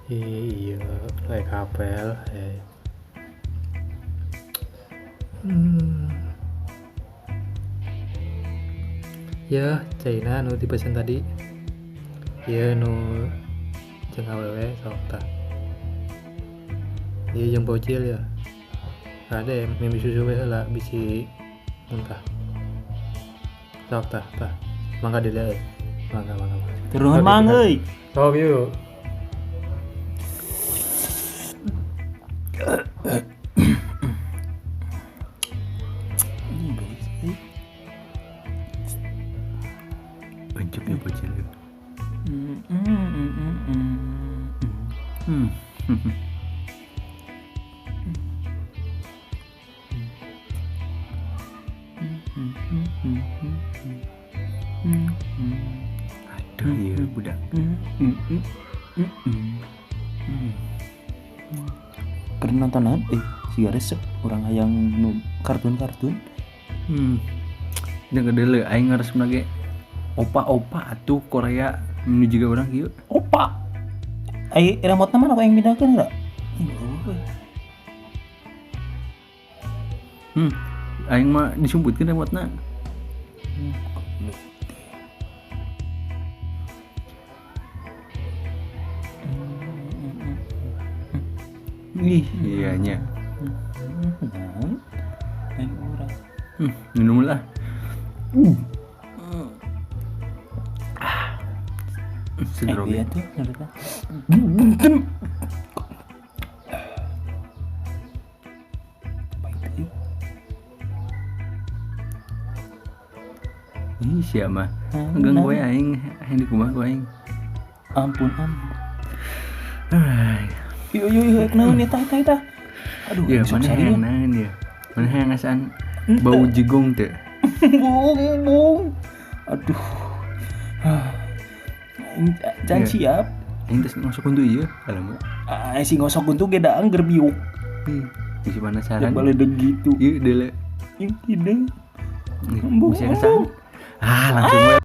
Iya, kayak kapel. Ya, China nu dipesan tadi. Iya nu jeung awewe sok tah. Iya jeung bocil ya. Ada mimi susu we heula bisi muntah. Sok tah tah. Mangga dilihat. Mangga mangga. Turun mang euy. Sok yuk. Unjuk ya bocil. Aduh iya budak. Keur nontonan siga resep urang hayang nu kartun-kartun. Jeung deuleu aing ngaresepna ge opa-opa atuh Korea nu juga urang kieu. Opa. Ai remote-na mana ku aing pindahkeun heula? Aing mah disumputkeun remote-na. Ih, iya nya. Aing urang. Minum lah. Seger oge. Iya tuh, nyerita. Ih, sia mah. Ganggu we aing, aing di kumaha ku aing. Ampun, ampun. Yuk, yuk, yuk, naon eta eta eta. Aduh, ya, mana hayang naon ya? Mana hayang ngasaan bau jigong teu? Bung, bung. Aduh. Jangan siap. Aing teh ngosok huntu ieu, alamak. Ah, si ngosok huntu ge da angger biuk. Bisi penasaran. Baledeg gitu. Ieu deuleu. Ih, hidung. Bisa ngasaan. Ah, langsung we.